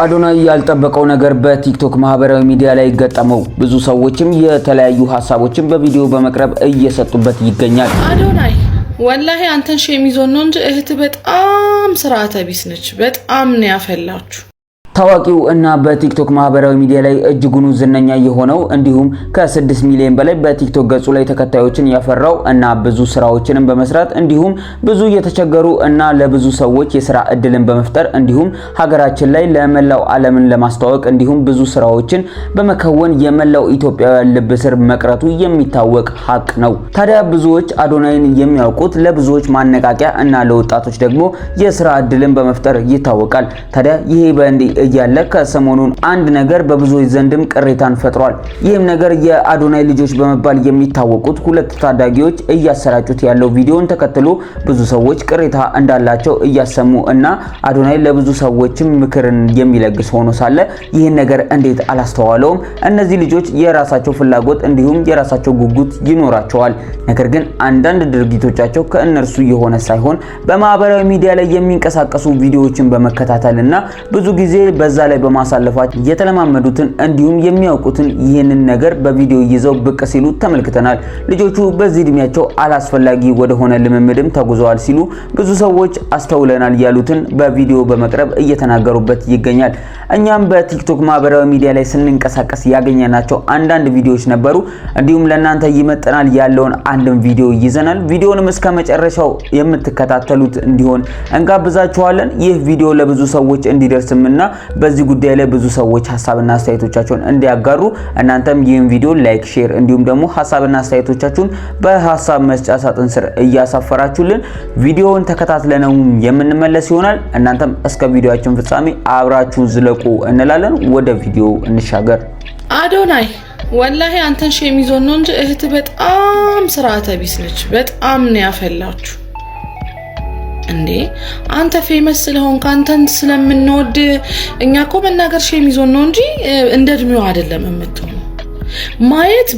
አዶናይ ያልጠበቀው ነገር በቲክቶክ ማህበራዊ ሚዲያ ላይ ገጠመው። ብዙ ሰዎችም የተለያዩ ሀሳቦችን በቪዲዮ በመቅረብ እየሰጡበት ይገኛል። አዶናይ ወላሂ አንተን shame ይዞን ነው እንጂ እህት በጣም ስርዓተ ቢስ ነች። በጣም ነው ያፈላችሁ። ታዋቂው እና በቲክቶክ ማህበራዊ ሚዲያ ላይ እጅጉኑ ዝነኛ የሆነው እንዲሁም ከ6 ሚሊዮን በላይ በቲክቶክ ገጹ ላይ ተከታዮችን ያፈራው እና ብዙ ስራዎችንም በመስራት እንዲሁም ብዙ የተቸገሩ እና ለብዙ ሰዎች የስራ እድልን በመፍጠር እንዲሁም ሀገራችን ላይ ለመላው ዓለምን ለማስተዋወቅ እንዲሁም ብዙ ስራዎችን በመከወን የመላው ኢትዮጵያውያን ልብ ስር መቅረቱ የሚታወቅ ሀቅ ነው። ታዲያ ብዙዎች አዶናይን የሚያውቁት ለብዙዎች ማነቃቂያ እና ለወጣቶች ደግሞ የስራ እድልን በመፍጠር ይታወቃል። ታዲያ ይሄ በእንዲህ እያለ ከሰሞኑን አንድ ነገር በብዙዎች ዘንድም ቅሬታን ፈጥሯል። ይህም ነገር የአዶናይ ልጆች በመባል የሚታወቁት ሁለት ታዳጊዎች እያሰራጩት ያለው ቪዲዮን ተከትሎ ብዙ ሰዎች ቅሬታ እንዳላቸው እያሰሙ እና አዶናይ ለብዙ ሰዎችም ምክርን የሚለግስ ሆኖ ሳለ ይህን ነገር እንዴት አላስተዋለውም? እነዚህ ልጆች የራሳቸው ፍላጎት እንዲሁም የራሳቸው ጉጉት ይኖራቸዋል። ነገር ግን አንዳንድ ድርጊቶቻቸው ከእነርሱ የሆነ ሳይሆን በማህበራዊ ሚዲያ ላይ የሚንቀሳቀሱ ቪዲዮዎችን በመከታተል እና ብዙ ጊዜ በዛ ላይ በማሳለፋቸው የተለማመዱትን እንዲሁም የሚያውቁትን ይህንን ነገር በቪዲዮ ይዘው ብቅ ሲሉ ተመልክተናል። ልጆቹ በዚህ እድሜያቸው አላስፈላጊ ወደሆነ ልምምድም ተጉዘዋል ሲሉ ብዙ ሰዎች አስተውለናል ያሉትን በቪዲዮ በመቅረብ እየተናገሩበት ይገኛል። እኛም በቲክቶክ ማህበራዊ ሚዲያ ላይ ስንንቀሳቀስ ያገኘናቸው አንዳንድ ቪዲዮዎች ነበሩ። እንዲሁም ለእናንተ ይመጥናል ያለውን አንድም ቪዲዮ ይዘናል። ቪዲዮንም እስከ መጨረሻው የምትከታተሉት እንዲሆን እንጋብዛችኋለን። ይህ ቪዲዮ ለብዙ ሰዎች እንዲደርስምና በዚህ ጉዳይ ላይ ብዙ ሰዎች ሀሳብና አስተያየቶቻቸውን እንዲያጋሩ እናንተም ይህን ቪዲዮ like፣ share እንዲሁም ደግሞ ሀሳብና አስተያየቶቻችሁን በሀሳብ መስጫ ሳጥን ስር እያሳፈራችሁልን ቪዲዮውን ተከታትለነው የምንመለስ ይሆናል። እናንተም እስከ ቪዲዮአችን ፍጻሜ አብራችሁን ዝለቁ እንላለን። ወደ ቪዲዮ እንሻገር። አዶናይ ወላሂ አንተን shame ይዞን ነው እንጂ እህት በጣም ስርዓተ ቢስ ነች። በጣም ነው ያፈላችሁ። እንዴ አንተ famous ስለሆንክ አንተን ስለምንወድ እኛ እኮ መናገር shame ይዞን ነው እንጂ እንደ እድሜው አይደለም የምትሆነው። ማየት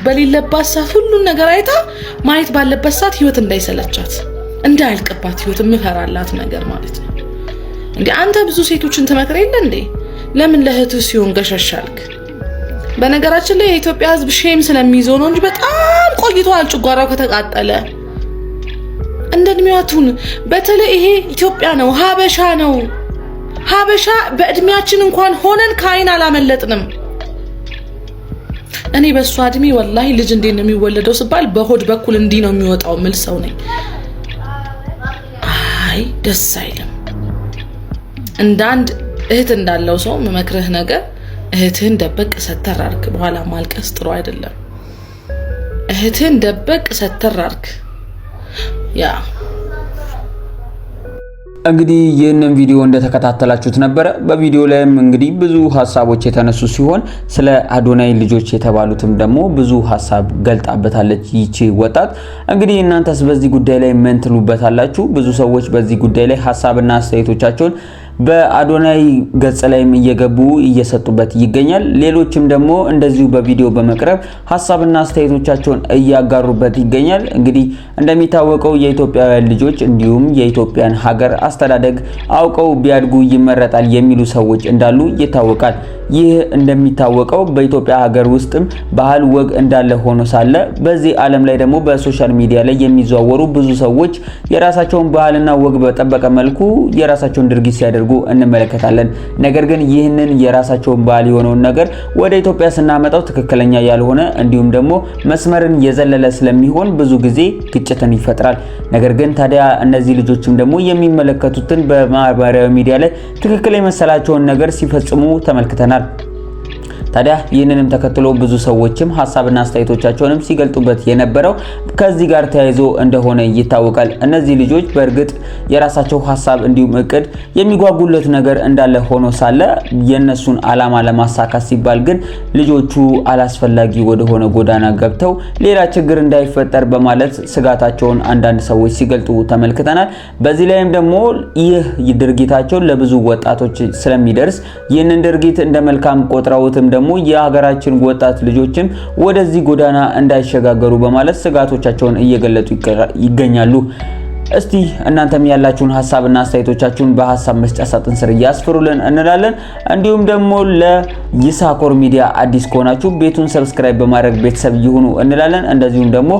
በሌለባት ሰዓት ሁሉን ነገር አይታ ማየት ባለበት ሰዓት ህይወት እንዳይሰለቻት እንዳያልቅባት ህይወት የምፈራላት ነገር ማለት ነው። እንዴ አንተ ብዙ ሴቶችን ትመክር የለ እንዴ? ለምን ለእህትህ ሲሆን ገሸሽ አልክ? በነገራችን ላይ የኢትዮጵያ ህዝብ shame ስለሚይዘው ነው እንጂ በጣም ቆይቷል ጨጓራው ከተቃጠለ። እንደ እድሜዋ ትሁን። በተለይ ይሄ ኢትዮጵያ ነው፣ ሀበሻ ነው። ሀበሻ በእድሜያችን እንኳን ሆነን ከአይን አላመለጥንም። እኔ በእሷ እድሜ ወላሂ ልጅ እንዴት ነው የሚወለደው ስባል በሆድ በኩል እንዲህ ነው የሚወጣው ምል ሰው ነኝ። አይ ደስ አይልም። እንደ አንድ እህት እንዳለው ሰው መመክርህ ነገር እህትህን ደበቅ ሰተር አርግ። በኋላ ማልቀስ ጥሩ አይደለም። እህትህን ደበቅ ሰተር አርግ። ያ እንግዲህ ይህንን ቪዲዮ እንደተከታተላችሁት ነበረ። በቪዲዮ ላይም እንግዲህ ብዙ ሀሳቦች የተነሱ ሲሆን ስለ አዶናይ ልጆች የተባሉትም ደግሞ ብዙ ሀሳብ ገልጣበታለች ይቺ ወጣት። እንግዲህ እናንተስ በዚህ ጉዳይ ላይ ምን ትሉበታላችሁ? ብዙ ሰዎች በዚህ ጉዳይ ላይ ሀሳብና አስተያየቶቻቸውን በአዶናይ ገጽ ላይም እየገቡ እየሰጡበት ይገኛል። ሌሎችም ደግሞ እንደዚሁ በቪዲዮ በመቅረብ ሀሳብና አስተያየቶቻቸውን እያጋሩበት ይገኛል። እንግዲህ እንደሚታወቀው የኢትዮጵያውያን ልጆች እንዲሁም የኢትዮጵያን ሀገር አስተዳደግ አውቀው ቢያድጉ ይመረጣል የሚሉ ሰዎች እንዳሉ ይታወቃል። ይህ እንደሚታወቀው በኢትዮጵያ ሀገር ውስጥም ባህል ወግ እንዳለ ሆኖ ሳለ በዚህ ዓለም ላይ ደግሞ በ social media ላይ የሚዘዋወሩ ብዙ ሰዎች የራሳቸውን ባህልና ወግ በጠበቀ መልኩ የራሳቸውን ድርጊት ሲያደርጉ እንመለከታለን። ነገር ግን ይህንን የራሳቸውን ባህል የሆነውን ነገር ወደ ኢትዮጵያ ስናመጣው ትክክለኛ ያልሆነ እንዲሁም ደግሞ መስመርን የዘለለ ስለሚሆን ብዙ ጊዜ ግጭትን ይፈጥራል። ነገር ግን ታዲያ እነዚህ ልጆችም ደግሞ የሚመለከቱትን በማህበራዊ ሚዲያ ላይ ትክክል የመሰላቸውን ነገር ሲፈጽሙ ተመልክተናል። ታዲያ ይህንንም ተከትሎ ብዙ ሰዎችም ሀሳብና አስተያየቶቻቸውንም ሲገልጡበት የነበረው ከዚህ ጋር ተያይዞ እንደሆነ ይታወቃል። እነዚህ ልጆች በእርግጥ የራሳቸው ሀሳብ እንዲሁም እቅድ የሚጓጉለት ነገር እንዳለ ሆኖ ሳለ የነሱን አላማ ለማሳካት ሲባል ግን ልጆቹ አላስፈላጊ ወደሆነ ጎዳና ገብተው ሌላ ችግር እንዳይፈጠር በማለት ስጋታቸውን አንዳንድ ሰዎች ሲገልጡ ተመልክተናል። በዚህ ላይም ደግሞ ይህ ድርጊታቸው ለብዙ ወጣቶች ስለሚደርስ ይህንን ድርጊት እንደ መልካም ቆጥረውትም ደግሞ የሀገራችን ወጣት ልጆችም ወደዚህ ጎዳና እንዳይሸጋገሩ በማለት ስጋቶቻቸውን እየገለጡ ይገኛሉ። እስቲ እናንተም ያላችሁን ሀሳብና አስተያየቶቻችሁን በሀሳብ መስጫ ሳጥን ስር እያስፍሩልን እንላለን። እንዲሁም ደግሞ ለይሳኮር ሚዲያ አዲስ ከሆናችሁ ቤቱን subscribe በማድረግ ቤተሰብ ይሁኑ እንላለን። እንደዚሁም ደግሞ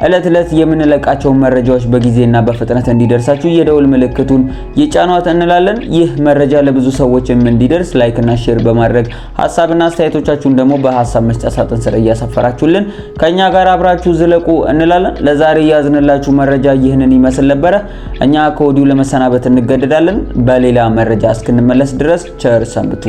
እለት እለት የምንለቃቸውን መረጃዎች በጊዜና በፍጥነት እንዲደርሳችሁ የደውል ምልክቱን ይጫኗት እንላለን። ይህ መረጃ ለብዙ ሰዎችም እንዲደርስ like ና share በማድረግ ሀሳብና አስተያየቶቻችሁን ደግሞ በሀሳብ መስጫ ሳጥን ስር እያሰፈራችሁልን ከኛ ጋር አብራችሁ ዝለቁ እንላለን። ለዛሬ ያዝንላችሁ መረጃ ይህንን ይመስል ነበረ። እኛ ከወዲሁ ለመሰናበት እንገደዳለን። በሌላ መረጃ እስክንመለስ ድረስ ቸር ሰንብቱ።